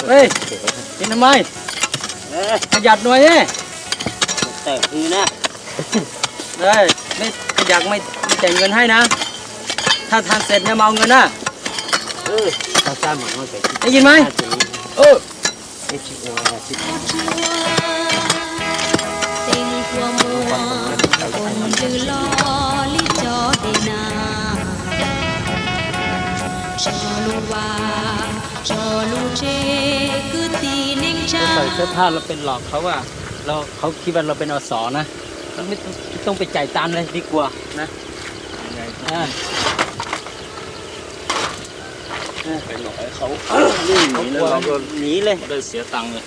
Ê, nhìn thằng mày. Ê. Mày giặt nồi nhé. Tao hư na. Đây, mày, mày giặt mày, mày trả người hay na. Tha, tha sệt nha màu người na. Ừ, tao sao mà ngon vậy? Thấy gì mày? Ừ. Taoใส่เสื้อผ้าเราเป็นหลอกเขาว่าเราเขาคิดว่าเราเป็น อ.ส.นะ ไม่ต้องไปจ่ายตังค์เลยดีกว่านะ Phải nói vớiเขา เขากลัว หนีเลย ไม่ได้เสียตังค์เลย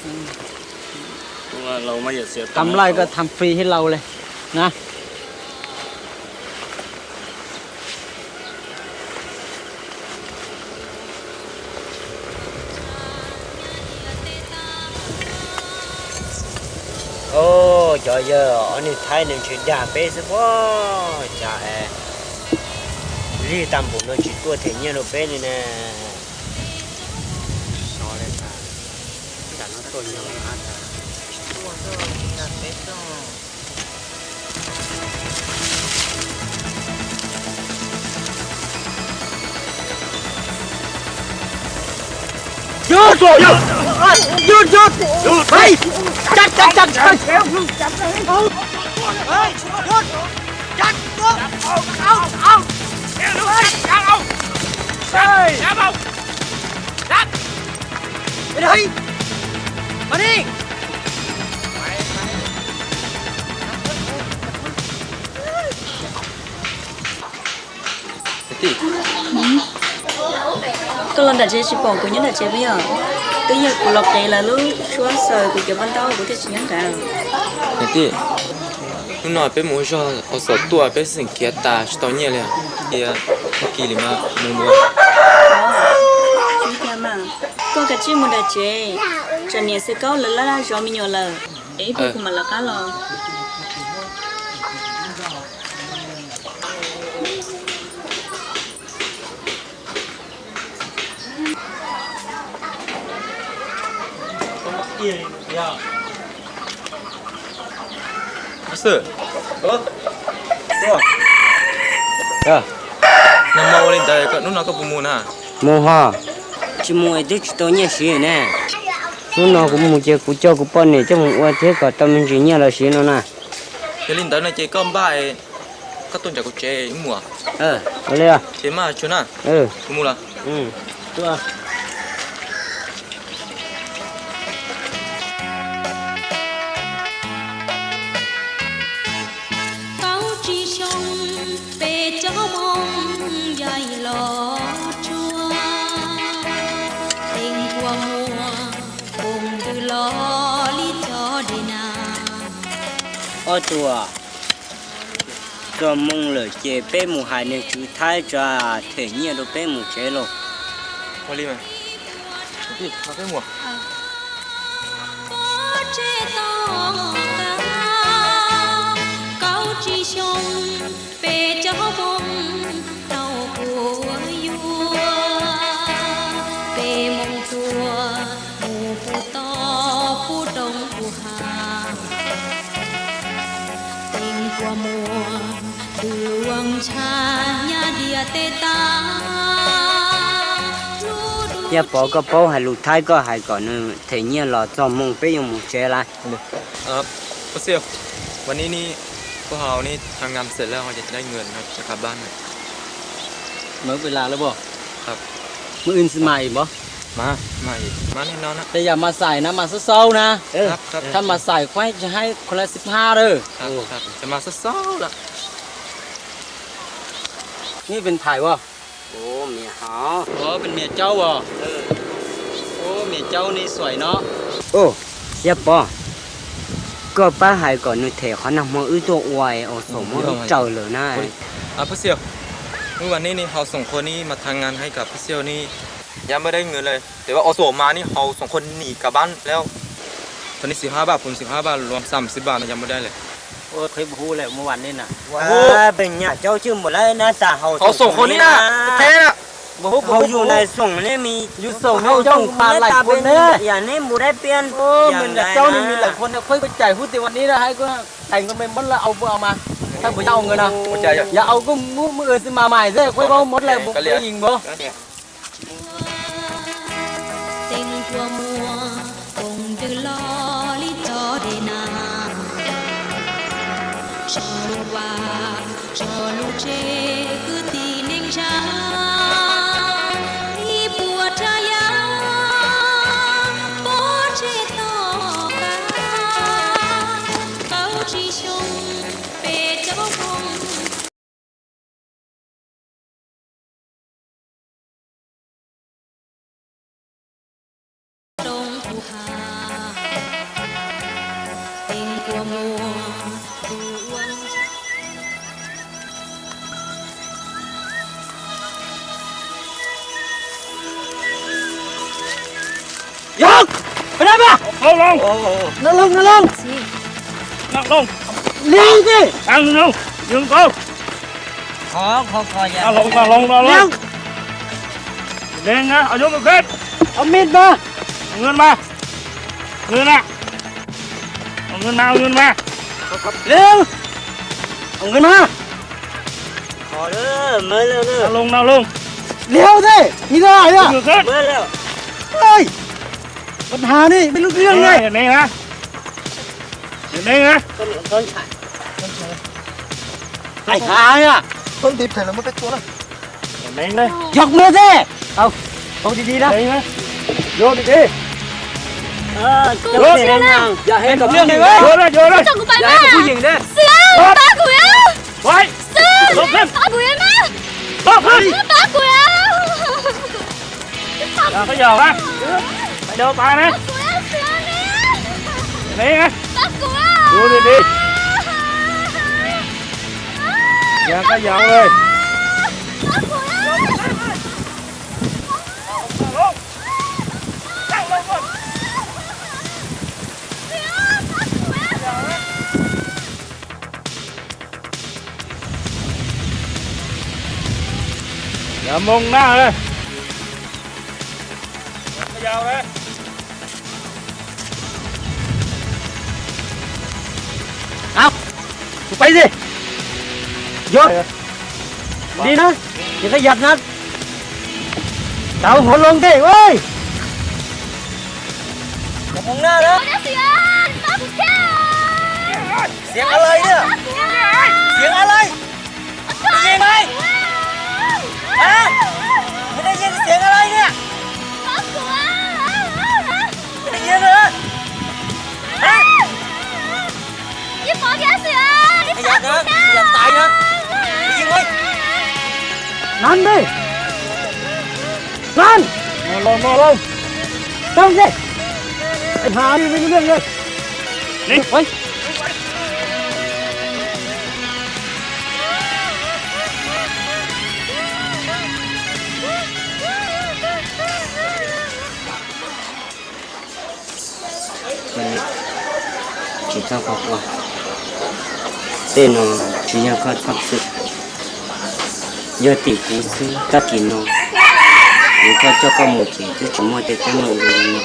เพราะว่าเราไม่อยากเสียตังค์ ทำไร่ก็ทำฟรีให้เราเลยนะ Oj, cov yawg, ob niag Thaib no ntshe dag peb xwb pob, cas es lig tag npaum no tsis tuaj them nyiaj rau peb li na. Koj los nram tsev tsis pom kuv nyob nram tsev puas yog? Twb yog kuv los qiv lawv lub suab xaws kuv cov paj ntaub kuv thiaj tsis nyob nrad. Niam tij, hnub no peb mus ua zog, ua xom tuaj peb xeem khiav tas tsis tau nyiaj li. Tias tag kis li mas mus dua. Koj kav tsij mus nram tsev, tsam niam Xwm Kaub lawv laj laj zov me nyuam lawm, es ib pliag kuv mam lawv qab los. Nag hmo ua li ntawd, hnub no koj puas mus na? Mus ho. Tsis mus es twb tsis tau nyiaj siv ne. Hnub no kuv mus ces kuv coj kuv poj niam coj mus ua thiab kom tau me ntsis nyiaj los siv no na. Yog li ntawd no ces koj npaj, koj tuaj nram kuv tsev wb mus. Ua li. Ces maj tsuag na. Kuv mus lawm. Kaum tsib xyoo peb cov moo yaim los tsuag, teem kua muag koom ntws los li cov dej nag. Ob tug, txog moo lawm ces peb mus hais niag tswv Thaib tsa them nyiaj rau peb mus tsev lauj. Kaum tsib xyoo peb cov moo tau quav yuav, peb moo tuaj mus puv toj puv roob puv hav, teem kua muag ntws ua ntshav nyab diav tej tag. Yaj Pov, koj paub hais lus Thaib koj hais kom nws them nyiaj los txog moo peb yuav mus tsev lawm. Bác sĩ ơi,วันนี้นี่พวกเรานี่ทำงานเสร็จแล้วเราจะได้เงินครับจะกลับบ้านไหม Mày đi làm rồi bro?ครับ Mày in xin mày bro? Mà, mà, mà nên nó đó. Thế giờ mà xài nó mà xấu xấu nè.ครับ ครับ ถ้ามาใส่ค่อยจะให้คนละสิบห้าเด้อ ครับ ครับ จะมาเศร้าๆแล้ว นี่เป็นไผ่วะ Ua, mia hov. Ua, pen mia caub as. Ua, mia caub ni xuaim no. Ua, Yaj Pov, koj pab hais kom nws them qhov nag hmo wb tuaj ua es ua xaum muab wb raws lawm na. Bác sĩ ơi, วันนี้นี่เราสองคนนี่มาทำงานให้กับ bác sĩ นี่ ยังไม่ได้เงินเลย แต่ว่าเอาส่งมานี่เราสองคนหนีกลับบ้านแล้ว ตอนนี้สิบห้าบาท ผมสิบห้าบาท รวมสามสิบบาทนะ ยังไม่ได้เลย Ua, qhib hu lawm mus vas ni na. Ua, peb nyam caub cwj npaum lawm na, tas haus เอาสองคนนี่นะ แท้นะ Hauv yus nais xoom ne, yus xoom ne, yog pab laim qhua ne, yam neb mus dab piab, yam neb cov ne me laim qhua ne, khuv kuv cais hub tias ua neb hais kuv teem kuv me muab lawv au puas mas, thaj puas yog au nkawd no, yog au kuv muab muab xwb mas mais xwb, khuv kuv muab lawv puas yeej npaum. Teeb kua muag koom ntws los li cov dej nag, tso lub vaj tso lub tsev kwv tij neej tsa, ib puas rag ya pov tseg tom qab, kaum tsib xyoo peb caug xyoo. Yog, pab dab mas. Nov loog, nov loog. Nov loog. Liab tiag. Nov loog, nov loog, nov loog. Liab. Au mej mas. Nws mas. Nws na. Nws mas, nws mas. Liab. Nws mas. Nov loog, nov loog. Liab tiag, nws mas. Ej,ปัญหานี่ไม่รู้เรื่องเลย. Ai hais à. Yog mưa thế. Au, au đi đi đó. Vô đi đi. Vô đi đi. Vô đây, vô đây. Cho kuv pab kuv yawm na. Pab kuv yawm na. Pab kuv yawm. Yog koj yog na. Pab kuv yawm na. Pab kuv yawm na. Vô đi đi. Yog koj yog li. Yog moo na. Au, kuv pais xwb. Yog li na, yog koj yam na, tau hov loo tej ua. Xiav a lais na, xiav a lais. Mày nghe mày. Hả? Mày đang nghe tiếng ở đây nè. Mày đang nghe nữa. Hả? Mày giật hả? Mày giật tại hả? Mày giật mày. Lăn đi. Lăn. Mau lên, mau lên. Tông đi. Em Hà đi, đi, đi, đi. Đi. Ôi. Tsis txhob quaj quaj, tej no tsis yog koj txhob txwm, yog tim kuv xwb. Tag kis no kuv coj koj mus ces twb tsis muaj tej teeb meem li no,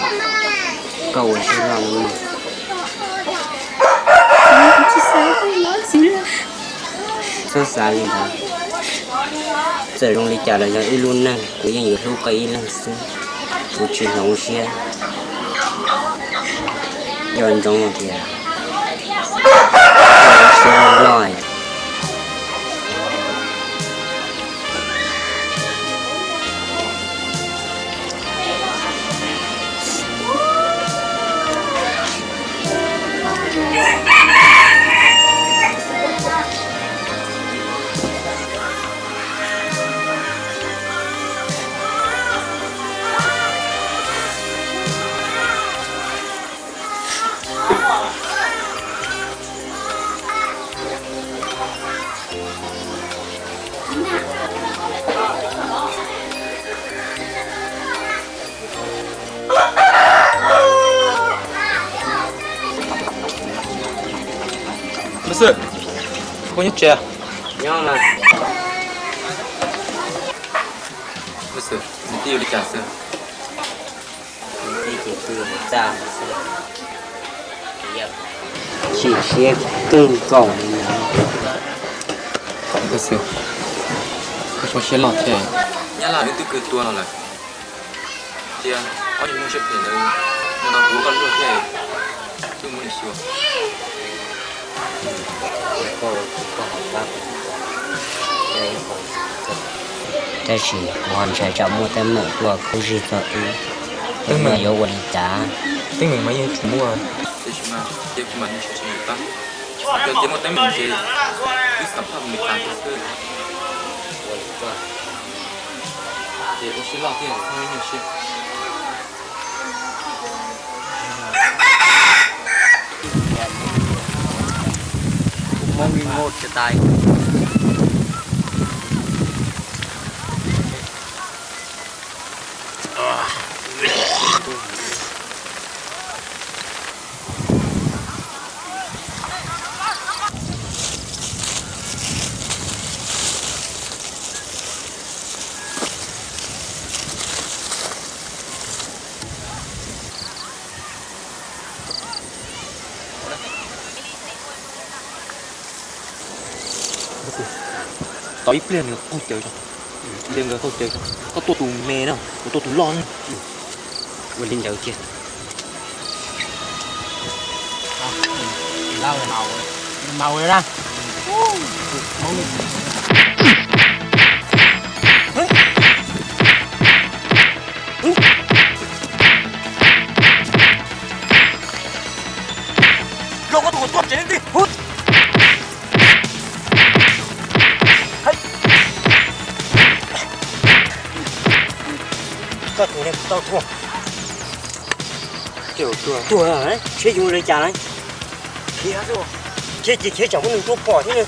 koj ua siab loj li no. Txhob xav li ntawd, txawm zoo li cas los yog ib lub neej, kuv yeej yuav hlub koj ib leeg xwb. Kuv tsis hloov siab, nco ntsoov tias siab loj. Nyob mas. Nyob mas. Twb yuav li cas xwb? Tib ces twb txaj xwb. Chim siab kawg nkaus li no. Koj xwb, koj tso siab loj thiab. Nyab Laj wb twb kawg tua no lawm, cia ob niag muaj siab phem ntawd mus nrog kuv ua koj luag thiab, wb mus li xyuas. Tab sis kuv ho ntshai tsam muaj teeb meem tuaj kub zig txog wb, teeb meem yuav ua li cas? Teeb meem mas yeej tsis muaj, tab sis mas cia kuv mam li sib ntsib pab. Yog tias muaj teeb meem ces wb xam phaj mus li cas xwb. Ces ua siab loj thiab, txhob nyuaj siab. Kuv Hmoob li muaj tsis tai. Tos ib pliag nws qaug cawv, pliag nkawd qaug cawv, koj tuaj tus me na, kuv tuaj tus loj na. Ua li ntawd kiag. Koj tus ne tau tuag. Tuag, tuag, tuag, tsheb yuav li cas lawm? Khiav, khiav ces khiav tsam muaj neeg tuaj pom thiab na.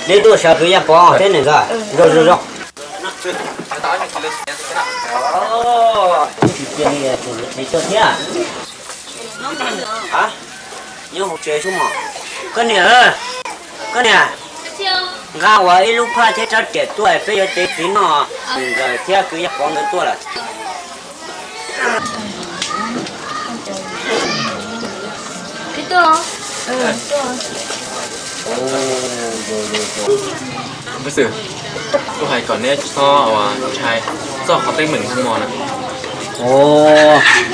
Neb tuaj sawv pem Yaj Pov teb ne ntag. Zoo, zoo, zoo. Cia li tus niam tsev tuaj thiab. Nyob hauv tsev xwb mog. Koj niam, koj niam, nqa ua ib lub phaj thiab rab riam tuaj peb yuav tev txiv noj. Nws nkawd thiab kwv Yaj Pov nkawd tuaj lawm. Npawg Xwm, kuv hais kom neb txhob ua ntshai txog qhov teeb meem hnub no na.